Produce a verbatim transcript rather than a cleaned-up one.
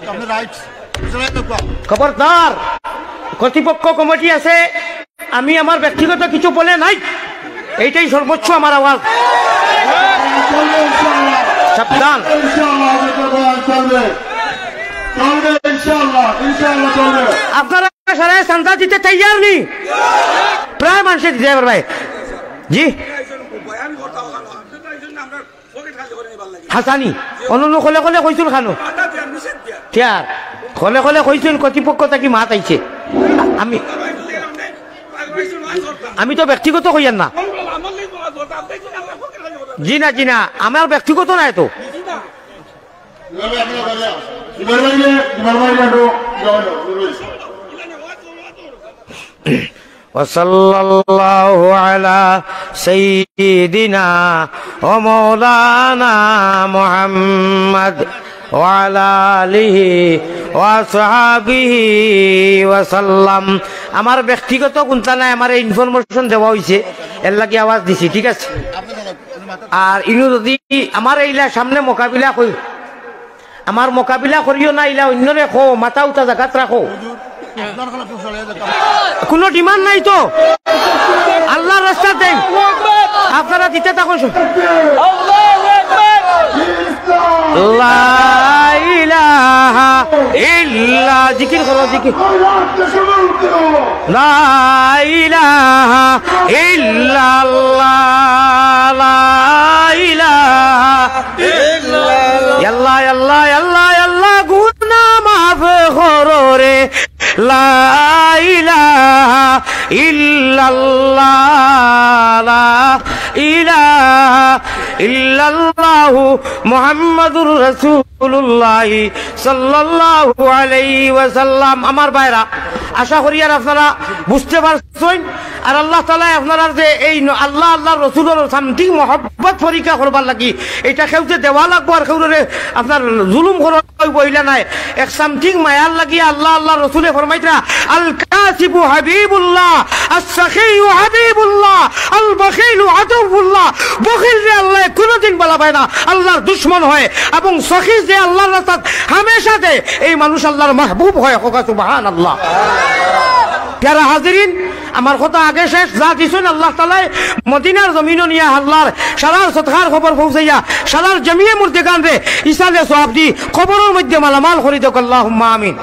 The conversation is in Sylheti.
আপনি রাইট। বুঝলেন তো? খবরদার, কর্তৃপক্ষ কমিটি আছে, আমি আমার ব্যক্তিগত কিছু বলে নাই, এইটাই সর্বোচ্চ আমার আওয়াজ। চলবে ইনশাআল্লাহ। সাবধান। ইনশাআল্লাহ, চলবে, চলবে। চলবে ইনশাআল্লাহ, ইনশাআল্লাহ চলবে। আপনারা সারা চান্দা দিতে তৈয়ার নি? প্রায় মানুষে দিতে পারবে। জি। হাসানি, অনন্য কলে কলে কইছুন খানো। তিয়ার, কলে কলে কইছুন কর্তৃপক্ষ থাকি মাত আইছে। আমি, আমি তো ব্যক্তিগত কইয়ার না। জি না, জি না, আমার ব্যক্তিগত নায় তো। وصلى الله على سيدنا ومولانا محمد وعلى آله وأصحابه وسلم। আমার ব্যক্তিগত কুন্তা নাই, আমার ইনফরমেশন দেওয়া হইছে, এর লাগি আওয়াজ দিছি, ঠিক আছে? আর ইনু যদি আমার এইলা সামনে মোকাবিলা কই, আমার মোকাবিলা করিও না, ইলা অন্যরে কও, মাথা উঠা জাগাত রাখো। কোনো ডিমান্ড নাই তো, আল্লাহর রাস্তাত দেই। আপনারা দিতে থাকো। লা ইলাহা ইল্লা, জিকির করো, জিকির। লা ইলাহা ইল্লাল্লাহ, লা ইলাহা ইল্লাল্লাহ, আল্লাহ, আল্লাহ, আল্লাহ, আল্লাহ, গুনাহ মাফ করো রে। লা ইলাহা ইল্লাল্লাহ, লা ইলাহা ইল্লাল্লাহু মুহাম্মাদুর রাসূলুল্লাহ সাল্লাল্লাহু আলাইহি ওয়াসাল্লাম। আমার ভাইরা, আশা করি আর আপনারা বুঝতে পারছেন। আর আল্লাহ তাআলা আপনারা যে এই ন-, আল্লাহ, আল্লাহর রসুলর সামথিং মহব্বত পরীক্ষা করবার লাগি, এটা কেউ যে দেওয়া লাগবো আর কেউরে আপনার জুলুম করা অইবো, ইলা নায়। এক সামথিং মায়ার লাগি আল্লাহ, আল্লাহর রসুলে ফরমাইতরা, "আল কাসিবু হাবিবুল্লাহ, আস সাখিয়ু হাবিবুল্লাহ, আল বাখিলু আদুবুল্লাহ।" বখিল রে আল্লাহ কোনোদিন বালা পায় না, আল্লাহর দুশমন হয়, এবং সখী যে আল্লাহর রাস্তাত হামেশা দেয়, এই মানুষ আল্লাহর মাহবুব হয়। হোক সুবহানাল্লাহ। প্যারা হাজিরিন, আমার কথা আগে শেষ। যা দিছইন আল্লাহ তাআলায় মদিনার জমিনো নিয়া আল্লাহর সারার সদকার খবর পৌঁছাইয়া সারার জমিয়ে মুর্দেগানরে ইসালে সওয়াব দি কবরর মধ্যে মালামাল করি দেউক। আল্লাহুম্মা আমিন।